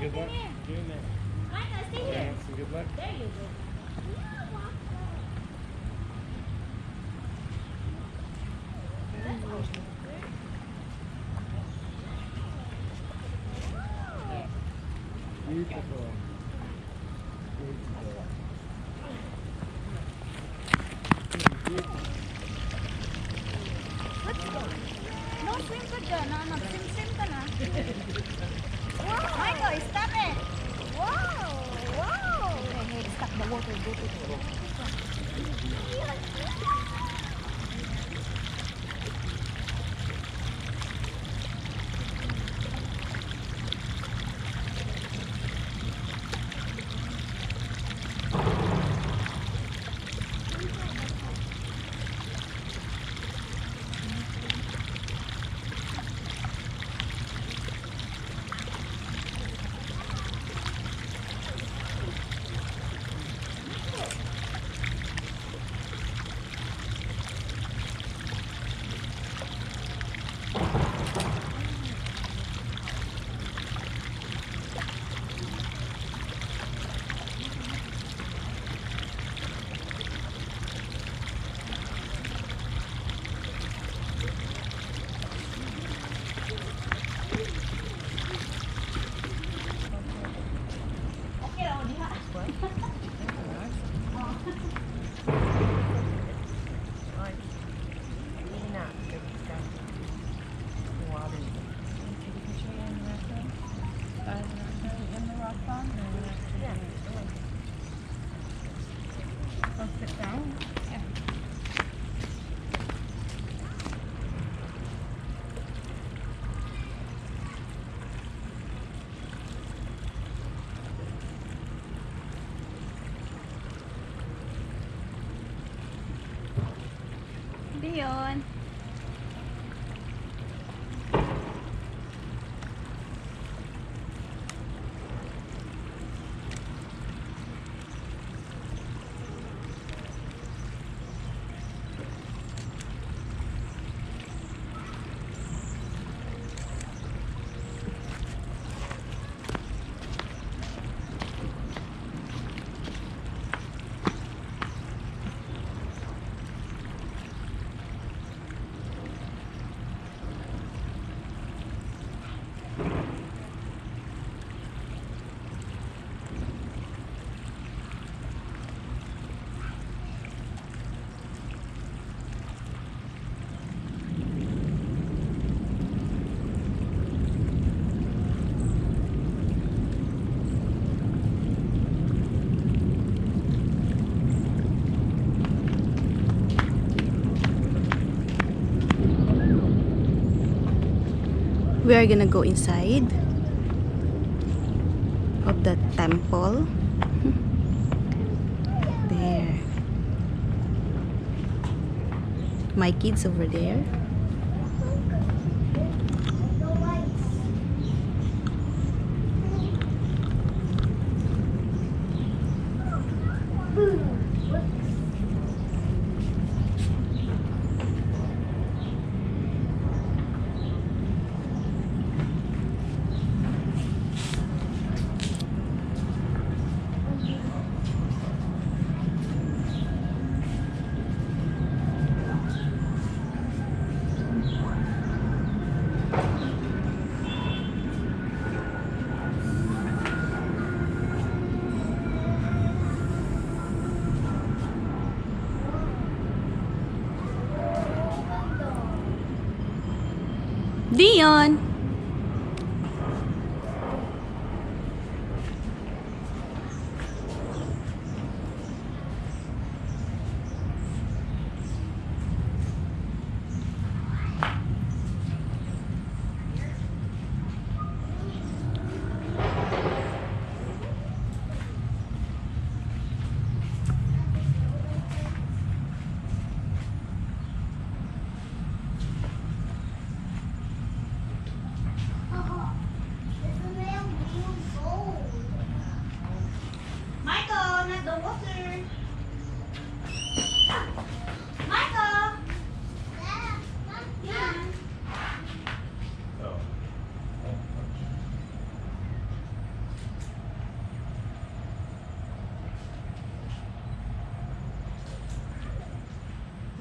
And good stay luck here. doing that. Michael, stay here. Thanks and good luck. There you go. That's all. Beautiful. Beautiful. Beautiful. Let's go. No swim ka dyan. Na, nag-swim-swim ka na. Wow. Michael, stop it. Wow. Wow. Hey, hey, stop the water. Go to the. Okay lang, diha. Take a picture in the raccoon? The raccoon in the rock pond? Yeah. I'll sit down. Yeah. Dion. We are gonna go inside of the temple. There. My kids over there. The lights. Boom.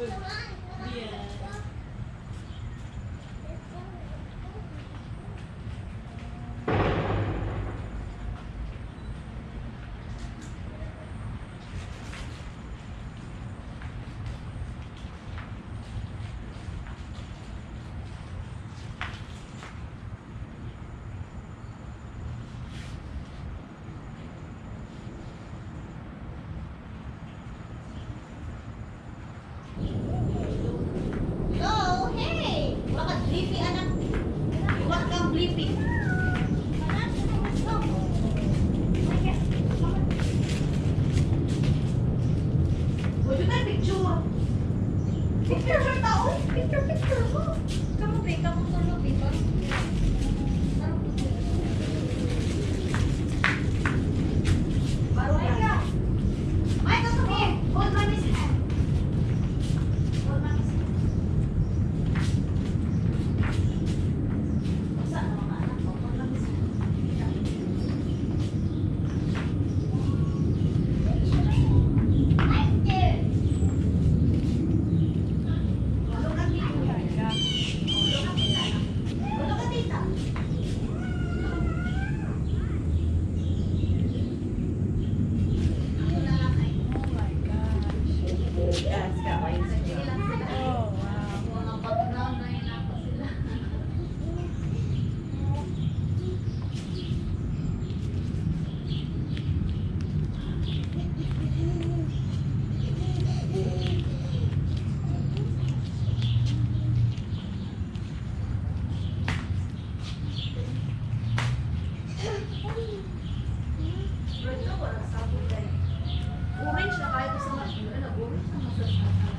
Yeah. Hello, hey! Wala ka sleepy, anak. Wala kang sleepy. Would you take picture? Picture sa tao? Picture, picture ko. Kamu, be, kamu tulog, di ba? Michael! Michael, come here. Hold mommy's hand. Hold mommy's hand. Usa na mga anak ko. Hold mommy's hand. Look at tita. Look at tita. Look at tita. Ako na lang ay. Oh my gosh. Yeah, it's got lights. Sige lang sila. Oh wow. Mga background na yun ako sila. Orange na kayo sa mga ano, orange na masasama.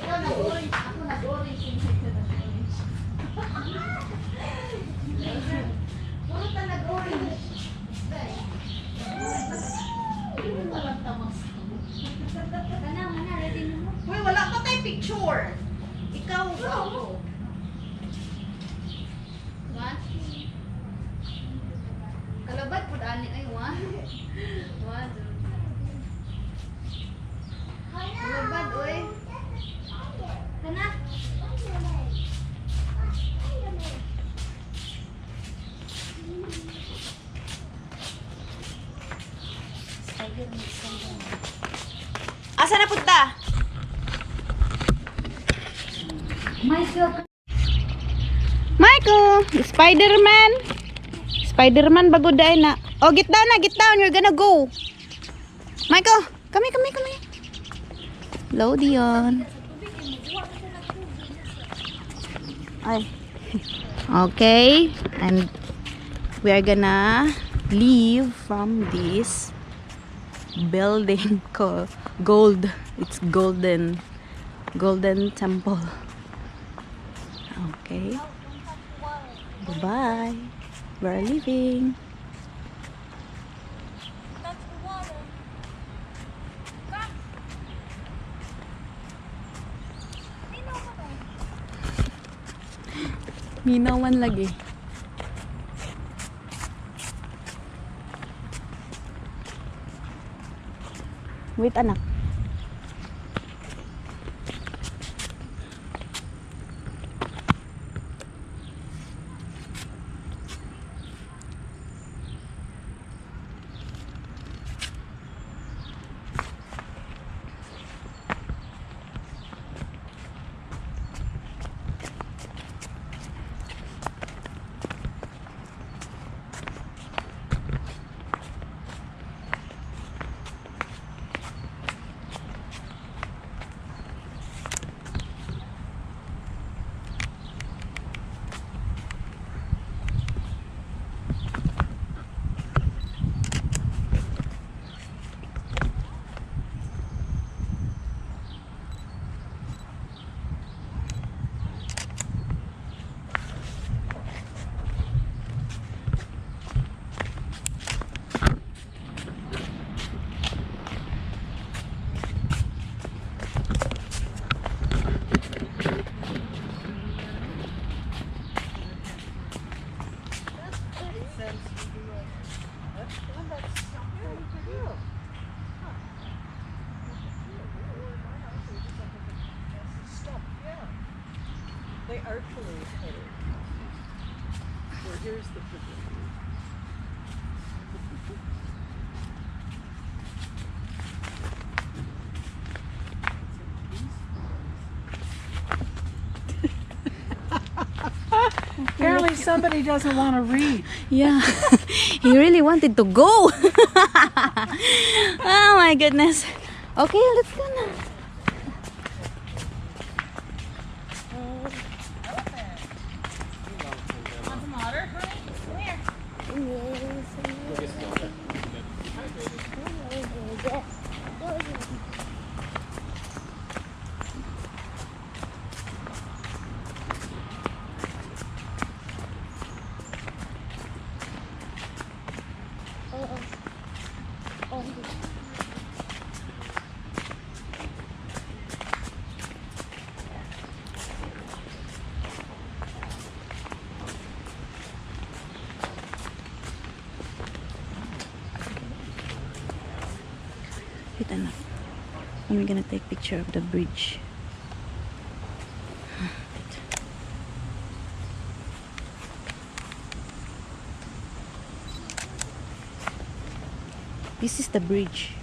Ikaw nag-orange, ako nag-orange, yung ka nag-orange. Puro ta nag-orange. Walang tamang Kana, mana, ready na mo. Uy, wala pa tayo picture. Ikaw, ako. One. Kalabad po ani ay one. One, two, three. Kalabad, oy. Kana. Asa na punta? Michael. Michael, Spider-Man. Spider-Man bago dahil na. Oh, get down na, get down. You're gonna go. Michael, come here, come here, come here. Hello, Dion. Ay. Okay, and we are gonna leave from this building called Gold. It's Golden Golden Temple. Okay. Bye-bye. We're leaving. Touch the water. Come. Minawan lagi. Wait, anak. That's, well, that's something to do. Here's the pavilion. Apparently somebody doesn't want to read. Yeah. He really wanted to go. Oh my goodness. Okay, let's go na. Want some water, honey? Come here. Wait, anak. I'm gonna take picture of the bridge. Wait. This is the bridge.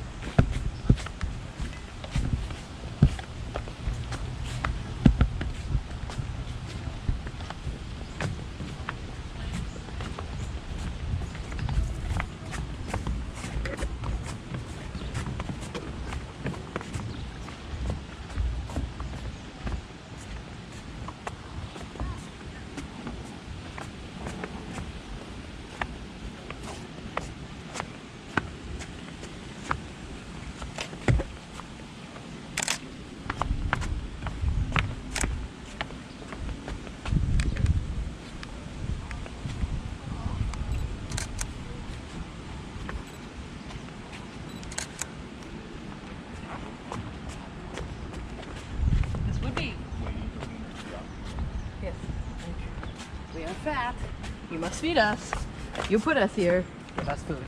This would be. Yes. We are fat. You must feed us. You put us here. Give us food.